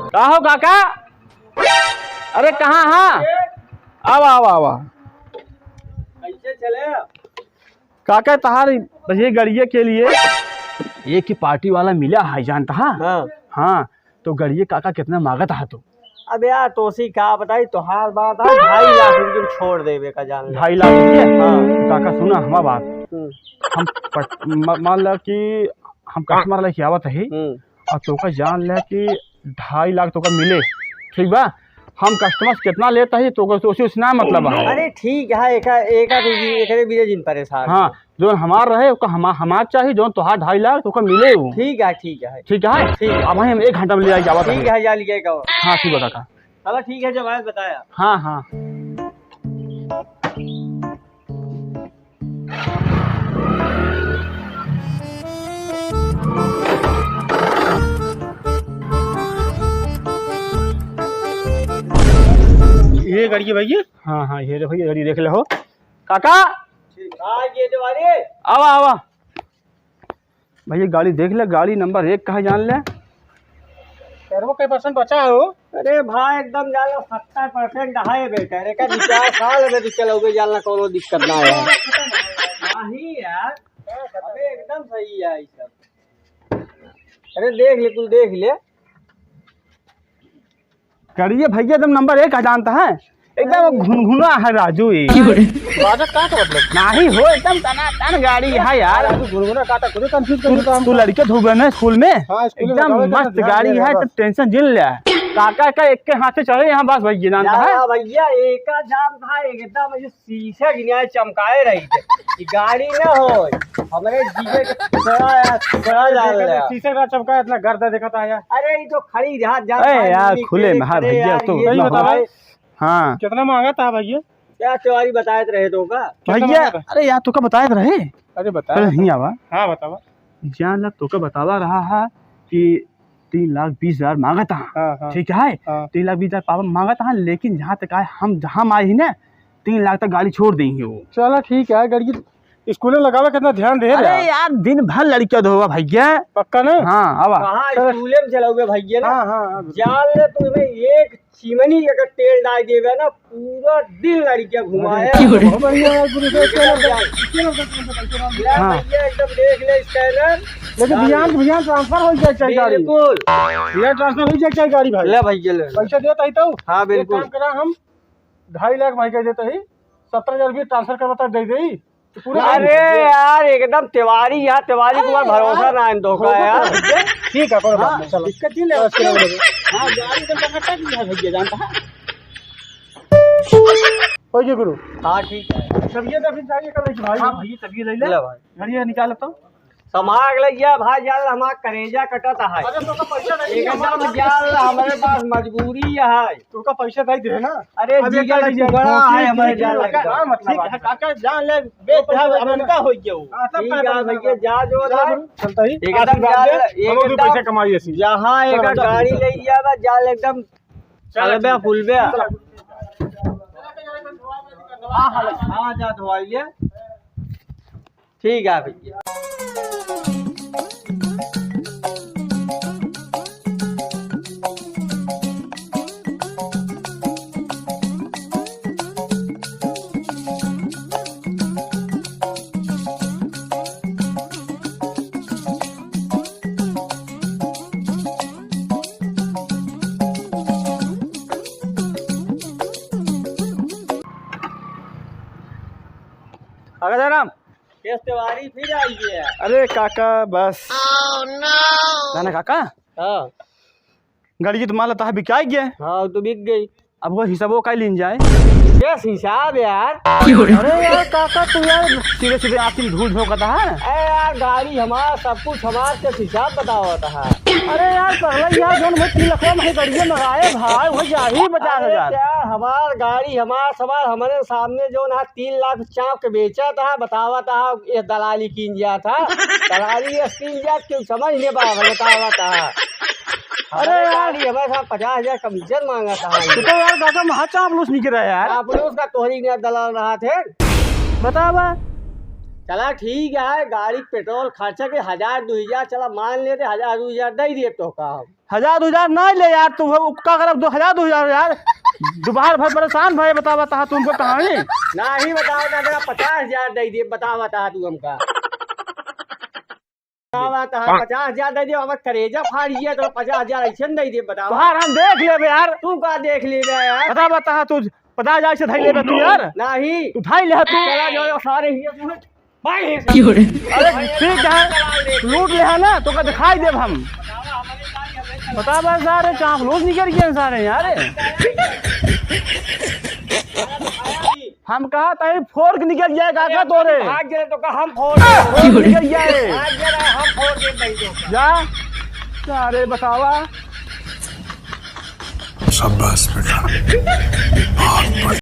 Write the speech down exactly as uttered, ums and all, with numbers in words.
का हो काका? अरे कहाँ हा? आवा, आवा, आवा। कैसे चले? काका तहार बस ये गड़िये के लिए एक ही पार्टी वाला मिला है, जानता हा? हाँ। हाँ, तो गड़िये काका कितना मांगत हा तू? अब यार तोसी का बताई, तोहार बात है, ढाई लाख रुपये में छोड़ देबे का जान ले। ढाई लाख रुपये? हाँ। काका सुना हमार बात। हम्म। हम पट-, म-, मान ला कि हम कस्टमर लेके आवत ही हम्म। और तोका जान ले कि ढाई लाख तोका मिले, ठीक बा? हम कस्टमर से कितना लेता ही तोका तो उसी, उसी ना मतलब है। अरे ठीक है, एका, एका तो जी, एकरे बीरे जिन परेशान हाँ, हो। जौन हमार रहे, ओका हमा-, हमार चाही, जौन तोहार ढाई लाख, तोका मिले उ। ठीक है, ठीक है। ठीक है? ठीक है। अब हम एक घंटा में ले आके आवत ठीक है। है, जा लिया का। हाँ, ठीक बा काका। चलो ठीक है, जब आए बताया। हाँ, हाँ। ये गाड़ी है भैया? हाँ, हाँ, ये देखो, ये गाड़ी देख ले हो। काका! हाँ, ये जो आ रही है। आवा, आवा। भैया, गाड़ी देख ले, गाड़ी नंबर एक का है, जान ले। तेरह के परसेंट बचा है हो। अरे भाई, एकदम जान लो, सत्तर परसेंट है बेटा। अरे, का दो चार साल में तो चलोगे, जान ला, कोनो दिक्कत ना है। नहीं यार, अबे एकदम सही है ये सब। अरे, देख ले, तू देख ले। गाड़ी ये भैया एकदम नंबर एक है, जानता है, एकदम घुनघुना है राजू ये। बाजत का तो मतलब? नहीं हो, एकदम टनाटन गाड़ी है यार। राजू घुनघुना का तो खुदे confuse कर तू, देता तू हमको। लड़के धोबे ना स्कूल में? हाँ, स्कूल में एकदम बताओ, मस्त इतना गाड़ी ध्यान है, रखा। तो tension जिन ले। काका का एक के हाथ से चढ़े यहाँ बस भैया, जानता है? भैया, एक का जाम था, एकदम शीशे की न्याय चमकाए रही थे। ये गाड़ी ना हो, हमारे जीजे के टुकड़ा है, टुकड़ा डाल रहा है। शीशे का चमका इतना गर्दा देखा था यार। अरे, ये तो खड़ी रहा, जा अरे भाई, यार, मम्मी खुले के में, हाँ करे भैया, यार, तो ये नहीं तो बतावा। भाई। हाँ। कितना मांगा था भैया? क्या तिवारी बताए रहे तो का? कितना भैया, मांगा था? अरे यार, तो का बताए रहे? अरे बता। पहले नहीं आवा। हाँ, बतावा। जान ला, तो का बतावा रहा है कि तीन लाख बीस हजार मांगत हा। हाँ, हाँ। ठीक है? हाँ। तीन लाख बीस हजार पापा मांगत हा, लेकिन जहाँ तक आए, हम, हम आए ही ना, तीन लाख तक गाड़ी छोड़ देंगे वो। चला ठीक है, गाड़ी स्कूल में लगावे कितना ध्यान दे अरे रहा। यार, दिन भर लड़कियां धोवा भैया। पक्का ना? हाँ, आवा। कहाँ चला। स्कूल में चलाओगे भैया ना? हाँ, हाँ, हाँ। जान ले तुम्हें एक चिमनी अगर तेल डाल देवे ना, पूरा दिन लड़कियां घुमाए। अरे, बहुत बढ़िया यार, गुरु जी, एकदम चलो। जान। ले हाँ। भैया, एकदम देख ले scanner। लेकिन ध्यान, ध्यान transfer हो जाए चाहे गाड़ी। बिल्कुल। ध्यान transfer हो जाए चाहे गाड़ी भाई। ले भैया, ले। पैसा देता ही तो। हाँ, एक बिल्कुल। काम करा, हम ढाई लाख भाई का देता ही, सत्तर हजार रुपये transfer करवाता दे दे। तो पूरा अरे यार, एकदम तिवारी, यहाँ तिवारी के ऊपर भरोसा ना है इन धोखा यार। ठीक है, कोई बात नहीं, चलो। दिक्कत ही नहीं। हाँ, गाड़ी तो टकाटक ही है भैया, जानता है। हो गया गुरु। हाँ, ठीक है। तब ये तो फिर जाइए कल भाई। हाँ, भैया, तब ये ले ले। ले भाई। गाड़ी निकाल तो। संभाल ले गया भाई, जान हमार करेजा कटत है। अरे, तो पैसा नहीं है, एकदम हमारे जान, हमारे पास मजबूरी है। तो का पैसा दे दे ना। अरे, अब ये जीजा का का लग जाए? टुकड़ा है हमारे जान। का मतलब ठीक है, काका जान ले, बेटा, अब उनका हो गया हो। हाँ, तब ठीक है भैया, जा जो चलता ही। एकदम आशीर्वाद जान दे, ले, हम लोग एकदम पैसा कमाई ऐसी। जहाँ चलो, एक चलो, गाड़ी चलो। ले गया बा, जान एकदम चलो, चलबे, ठीक है। फुलबे। चलो। हाँ, हाँ, हाँ, जा धोवाई ले। ठीक है भैया। अगर राम, केस तिवारी फिर आई गया। अरे काका, बस। Oh, no! जाना काका? हाँ। गाड़ी की तो माल तहा बिकाई गया। हाँ, वो तो बिक गई। अब वो हिसाबो का लीन जाए। केस हिसाब यार? अरे यार काका, तू यार सीधे सीधे आँख में धूल झोंकता है। अरे यार, गाड़ी हमार, सब कुछ हमार, केस हिसाब बतावत है। अरे यार, पगला यार, जौन भाई तीन लाख में गाड़िया मंगाए भाई, वो जाही पचास हजार। अरे यार, हमार गाड़ी, हमार सामान, हमारे सामने जौन आज तीन लाख चाप के बेचा था, बतावा था, ये दलाली कीन गया था। दलाली ये कीन गया, क्यों समझ नहीं पा रहा, बतावा था। अरे अरे यार। गाड़ी हमारे साथ पचास हजार कमीशन मांगा था। तो यार, दादा, महा चापलूस निकल रहा है यार। चापलूस का तोहरी ने दलाल रहा थे। बतावा। चला ठीक है, गाड़ी पेट्रोल खर्चा के हजार, दो हजार, चला मान लेते, हजार, दो हजार दे दिए तो का हम। हजार दो हजार नाहीं ले यार, तू हो, का करब, दो हजार, दो हजार यार। दोपहर भर परेशान भए, बतावा तहा तुमको कहानी। नाहीं बतावा, ना, ना, पचास हजार दइ दे, बतावा तहा तू हमका। बतावा तहा, पचास हजार दइ दे, अब करेजा फाड़ दिया तो पचास हजार अइसे न दइ दे, बतावा। तोहार हम देख लेबे यार। तू का देख लेबे यार? बतावा तहा तू, पचास हजार से धइ लेबे तू यार। नाहीं। तू धइ ले तू। चला जाओ सारे ही। भाई, अरे ठीक है, लूट ले है ना, तोका दिखाई देब हम। बतावा सारे, चापलूस निकल गए सारे यार। हम कहा तही फोड़ के निकल जाए का, का तोरे? भाग गए तो का हम फोड़ दे। फोड़ निकल जाए। भाग गए, हम फोड़ दे भाई तो। जा। अरे बतावा। शाबाश बेटा, बहुत